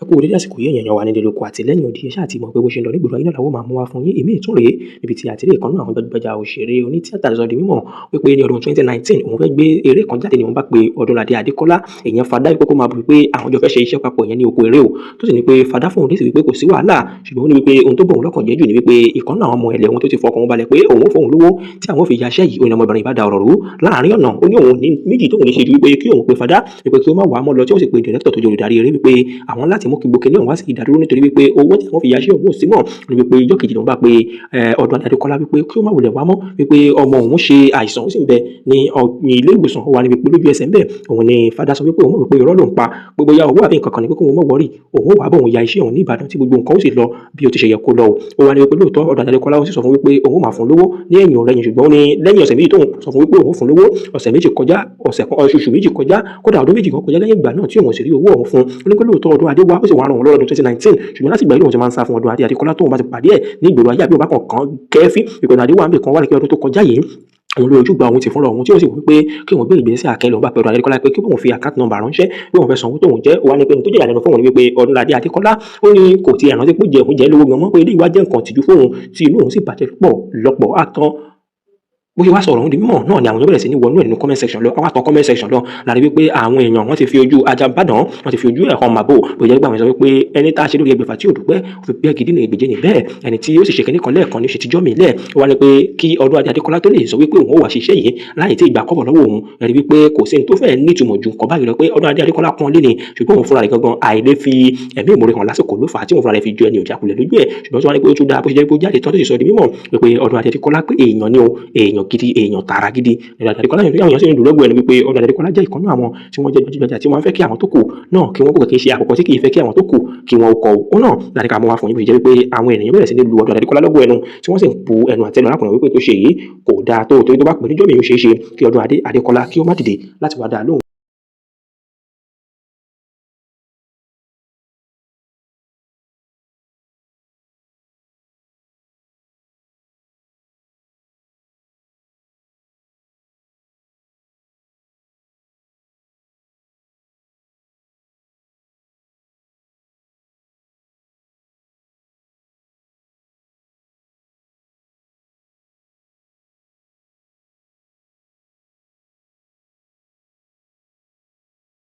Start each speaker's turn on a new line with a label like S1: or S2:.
S1: Ẹ kú dédé àsìkò yìí, èèyàn wa nílé lóko àti lẹ́yìn odi. Ẹ ṣáà ti mọ̀ pé bó ṣe ń lọ nígboro ayé náà làwọn máa mú wá fún yín. Èmi ìtún rèé níbi tí àtìrí ìkan náà àwọn gbajúgbajà òṣèré onítíátà sọ di mímọ̀ wípé ní ọdún 2019, òun fẹ́ gbé eré kan jáde ní òun bá pe Ọdúnladé Adékọ́lá, èèyàn Fadá, wípé kó máa bù wípé àwọn jọ fẹ́ ṣe iṣẹ́ papọ̀ yẹn ní oko eré o, tó sì ní pé Fadá fóun ní sí wípé kò sí wàhálà. Ṣùgbọ́n ó ní wípé ohun tó bọ̀ òun lọ́kàn jẹ́ jù ní wípé ìkan náà àwọn ọmọ ẹlẹ́ òun tó ti fọkàn balẹ̀ pé òun ó fóun lówó tí àwọn fi yaṣẹ́ yìí, òun ọmọbìnrin bá da ọ̀rọ̀ rú láàrin ọ̀nà. Ó ní òun ní méjì tóun lè ṣe ju wípé kí òun pe Fadá wípé kí ó má wàá mọ́ lọ, tí ó sì pe director tó jẹ́ olùdarí eré wípé àwọn láti mú kí gbogbo kíní ọ̀hún wá sí ìdádúró, nítorí wípé owó tí àwọn fi yaṣẹ́ òun ò sí mọ́. Ní wípé ijọ́ kejì lòun bá pe Ọdúnladé Adékọ́lá wípé kí ó má wulẹ̀ wá mọ́, wípé ọmọ òun ṣe àìsàn, ó sì ń bẹ ní ilé ìwòsàn. Ó wà ní wípé lójú ẹsẹ̀ ń bẹ òun ni Fadá sọ wípé òun mọ̀ wípé irọ́ ló ń pa, pé bóyá owó àbí nǹkan kan ní, pé kóun mọ̀ worry, òun ó wàá bọ̀ òun ya iṣẹ́ òun ní Ìbàdàn tí gbogbo nǹkan ó sì lọ bí ó ti ṣe yẹ kó lọ o. Ó wà ní wípé lóòótọ́ Ọdúnladé Adékọ́lá ó sì sọ fún wípé òun ó máa fún lówó ní ẹ̀yìn ọ̀rẹ́yìn, ṣùgbọ́n ó ní lẹ́yìn ọ̀sẹ̀ 2 tóun sọ fún wípé òun fún lówó, ọ̀sẹ̀ 2 kọjá, ọ̀sẹ̀ kan, oṣù 2 kọjá, kódà ọdún 2 kan kọjá lẹ́yìn ìgbà náà tí òun sì rí owó ọ̀hún fún. Ó ní pé lóòótọ́ Ọdún Adé wá, ó sì wá ràn wọ́n lọ́wọ́ lọ́dún 2019, ṣùgbọ́n láti ìgbà yìí lòun ti máa ń sá fún Ọdún Adé Adékọ́lá tóun bá ti pàdé ẹ̀ ní ìgboro ayé àbí òun bá kàn kàn kẹ́fín ìpinnu Adé wà níbì kan wá ní kí ọdún tó kọjá yìí, òun ló ojú gba òun ti fúnra òun, tí ó sì wí pé kí òun gbé ìgbésẹ̀ akẹ́lẹ̀. Òun bá pẹ̀lú Adékọ́lá pé kí òun fi account number ránṣẹ́ bí òun fẹ́ sanwó tóun jẹ́. Wá ní pé ohun tó jẹ́ ìyàlẹ́nu fóun ni wípé Ọdúnladé Adékọ́lá, ó ní kò tiẹ̀ rántí pé jẹ́ òun jẹ́ lówó gan mọ́, pé eléyìí wá jẹ́ nǹkan tìjú fóun tí inú òun sì bàjẹ́ pọ̀ lọ́pọ̀ àtàn. Bó ṣe wá sọ̀rọ̀ ọ̀hún di mímọ̀ náà ni àwọn èèyàn bẹ̀rẹ̀ sí ní wọnú ẹ̀ nínú comment section lọ. Àwọn àtàn comment section lọ láti wípé àwọn èèyàn wọ́n ti fi ojú ajá bàdàn, wọ́n ti fi ojú ẹ̀ hàn màbò. Bó jẹ́ pé àwọn èèyàn sọ wípé ẹni tá a ṣe lórí ẹgbẹ̀fà tí ò dúpẹ́, ó fi bẹ́ẹ̀ gidi ní ìgbèjẹ́ ní bẹ́ẹ̀, ẹni tí ó sì ṣe kinní kan lẹ́ẹ̀kan ní ṣe tijọ́ mi lẹ̀. Ó wá ní pé kí Ọdúnladé Adékọ́lá tó lè sọ wípé òun ó wá ṣiṣẹ́ yìí láì tí ìgbà kọ́bọ̀ lọ́wọ́ òun, ẹ̀rí wípé kò sí ní tó fẹ́ nítumọ̀ ju nǹkan báyìí lọ, pé Ọdúnladé Adékọ́lá pọ́n lé ni, ṣùgbọ́n òun fúnra rẹ̀ gangan àìlè fi ẹ̀mí ìmoore hàn lásìkò ló fà á tí òun fúnra rẹ̀ fi ju ẹni òjàkulẹ̀ lójú ẹ̀. Ṣùgbọ́n tí wọ́n ní pé ó tún dáa bó ṣe jẹ́ pé ó jáde tán tó sì sọ di mímọ̀ wípé Ọdúnladé Adékọ́lá pé èèyàn ni o, èèyàn gidi, èèyàn tààrà gidi Ọdúnladé Adékọ́lá. Àwọn èèyàn sì ń dùn lọ́gbọ̀n ẹni wípé Ọdúnladé Adékọ́lá jẹ́ ìkan náà àwọn tí wọ́n jẹ́ gbajúgbajà tí wọ́n fẹ́ kí àwọn tó kù náà kí wọ́n kò kì í ṣe àkọ́kọ́ tí kì í fẹ́ kí àwọn tó kù kí wọ́n kọ̀ ó náà láti ká mú wá fún yín. Bó ṣe jẹ́ wípé àwọn ènìyàn bẹ̀rẹ̀ sí ní lu Ọdúnladé Adékọ́lá lọ́gọ̀ ẹnu, tí wọ́n sì ń bu ẹnu àtẹ́lu arákùnrin wípé tó ṣe yìí kò dáa tó, torí tó bá pè níjọ́ mi, ó ṣeé ṣe kí Ọdúnladé Adékọ́lá kí ó má dìde láti wá dáa lóhùn.